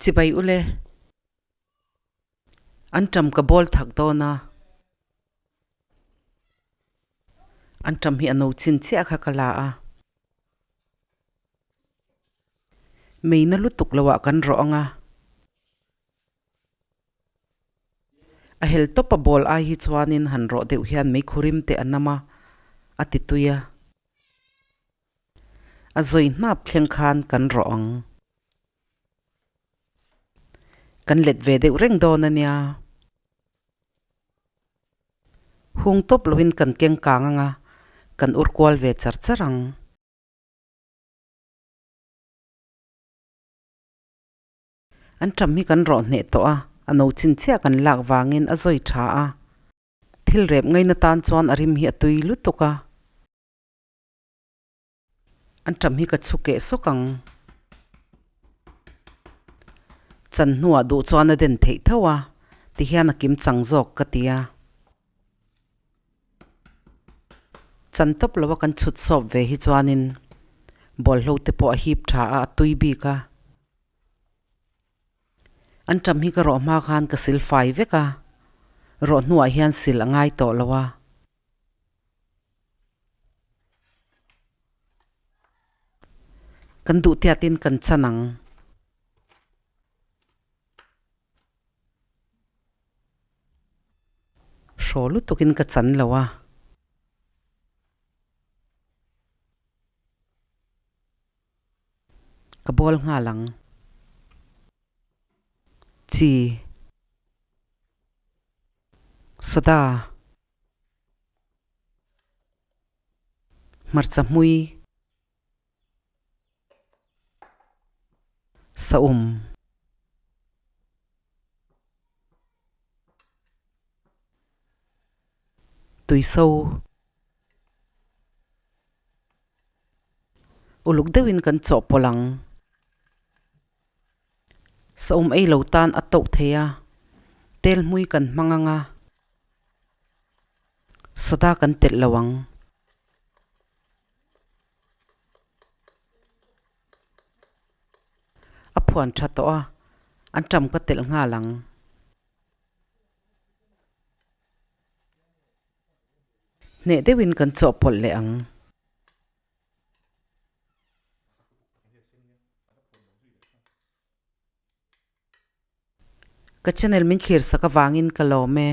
Chibai ule. Anṭam ka bawl thak dawn a. Anṭam hi a no chin chiah kha ka la a. Meina lutuk loah kan rawh ang a. A hel tawp a bawl ai hi chuanin han rawh deuh hian meikhurim te a nam a, a ti tui a. A zawi hnap thleng khan kan rawh ang. Kan let ve deuh reng dawn a nia. Hung tawp loin kan keng kang ang a, kan ur kual ve char char ang. An ṭam hi kan rawh hneh tawh a, a no chin chiah kan lak vangin a zawi ṭha a. Thil rep ngaina tan chuan a rim hi a tui lutuk a. An ṭam hi ka chhu keh sawk ang. Chan hnuah duh chuan a den theih tho a, tihian a kim chang zawk ka ti a. Chan tawp lova kan chhut sawp ve hi chuanin bawlhlo te pawh a hip tha a, a tui bik a. An ṭam hi ka rawh hma khan ka sil fai vek a, rawh hnuah hian sil a ngai tawh lo a. Kan duh tiatin kan chan ang. Hraw lutukin ka chan lo a. Ka bawl nghal ang. Chi. Soda. Hmarcha hmui. Saum. Tuiso. Uluk deuhin kan chawhpawlh ang. Saum ei lo tan a toh thei a, tel hmui kan hmang ang a, soda kan telh lo ang. A phuan tha tawh a, an ṭam ka telh nghal ang. Hneh deuhin kan chawhpawlh leh ang. Ka channel min thlir sak avangin ka lawm e.